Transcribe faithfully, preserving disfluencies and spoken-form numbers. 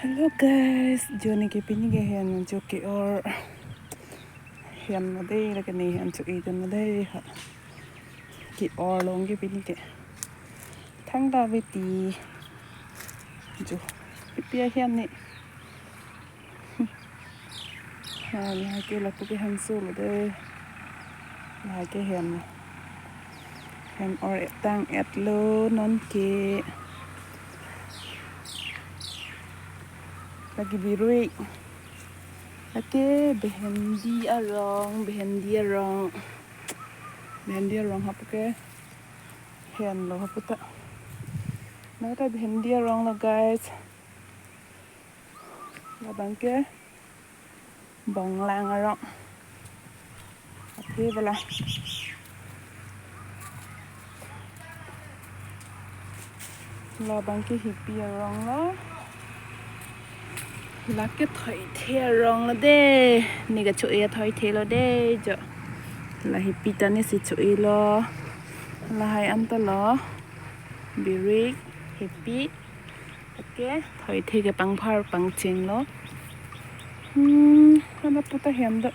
Hello guys, jo ne ke pini ke hen jo ke-or, hen lo dei, lake ne hen jo-e dun lo dei ha. Ke-or long ke pini ke. Thangta veti. Jo. Pipi ahen ne. Ha, lake lapu ke hanso lo dei. Lake hen. Hen or-etang et lo non ke. Lake birui. Lake bhendi arong, bhendi arong. Bhendi arong hapu ke. Hen lo hapu ta. Nata bhendi arong lo guys. Labang ke bonglang arong. Athe bela. Labang ke hipi arong lo. Lake thoithe arong lo dei. Ne ke cho-e thoithe lo dei jo. La hipi ta ne si cho-e lo. Lahai an ta lo. Birui, hipi. Lake thoithe ke pangphar pangcheng lo. Hmm, hana puta hem do.